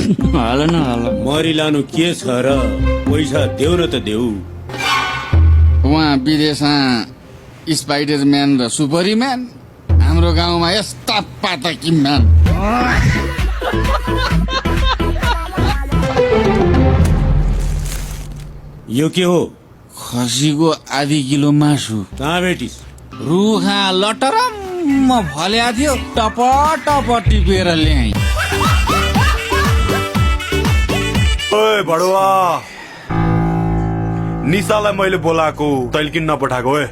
हाल न हाल मरिलानु के छ र पैसा देऊ न त देऊ उहाँ विदेशमा स्पाइडरम्यान र सुपरम्यान हाम्रो गाउँमा यस्ता पातकी म्यान यो के हो खसीको आधी किलो मासु कहाँ भेटिस रुखा लटरम्म फल्या थियो टप टप टिपेर ल्याएँ ओए बडुवा निशालाई मैले बोलाएको तैले किन नपठाएको ओए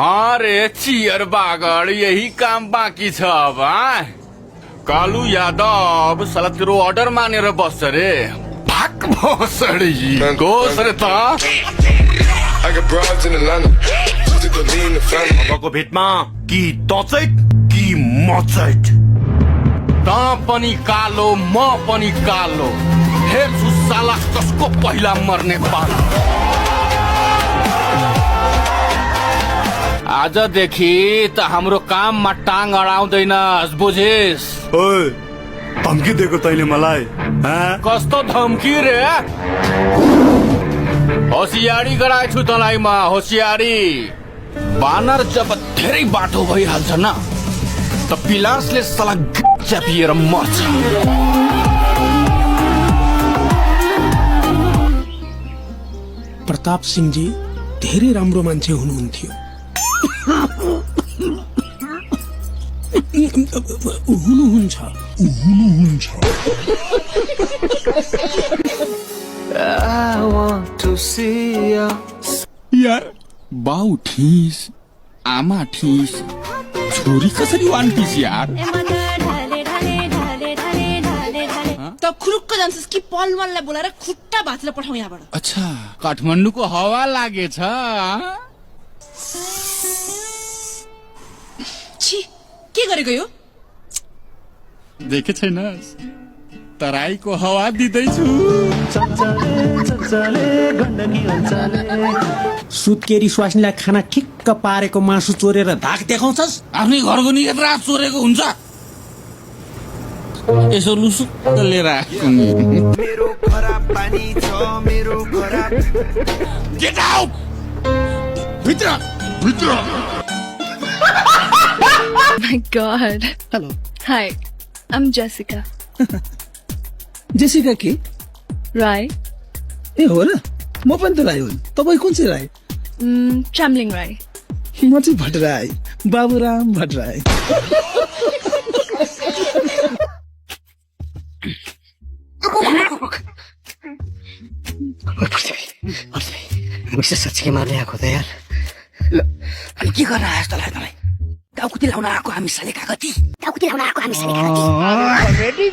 अरे चियर बागड यही काम बाँकी छ अब कालु यादव साला तेरो अर्डर मानेर बस्छ रे भाग भोसडी गोस रे त अबको भेटमा कि तचैट कि मचैट त पनि कालो म पनि कालो हेर्छु साला कसको पहिला मर्ने पाला आजदेखि त हाम्रो काममा टाङ अडाउँदैन बुझिस ओए धम्की दिएको तैले मलाई कस्तो धम्की रे होसियारी गराएको छु तँलाई म होसियारी बानर जब धेरै बाटो भइहाल्छ न त पिलासले साला च्यापिएर मर्छ प्रताप सिंहजी धेरै राम्रो मान्छे हुनुहुन्थ्यो हुनुहुन्छ यार बाउ ठिस आमा ठिस छोरी कसरी वान पिस यार त खुरुक्क जान्छस् कि पलमललाई बोलाएर खुट्टा भाँचेर पठाउ यहाँबाट अच्छा काठमाडौँको हावा लागेछ छी के गरेको यो देखे छैनस् तराईको हावा दिँदैछु सुत्केरी स्वास्नीलाई खाना ठिक्क पारेको मासु चोरेर धाक देखाउँछस् आफ्नै घरको निकट रात चोरेको हुन्छ यसो लुसुक्क लिएर आएको Get out! भित्र भित्र My God. Hello Hi, I'm Jessica. Jessica के Rai. ए हो र म पनि त राई हुन् तपाईँ कुन चाहिँ राई Chamling Rai. म चाहिँ भट्टराई बाबुराम भट्टराई साँच्चै मार्ने आएको त यार ल अनि के गर्न आयो तँलाई तँलाई टाउकुती लाउन आएको हामी साले कागती टाउकुती लाउन आएको हामी साले कागती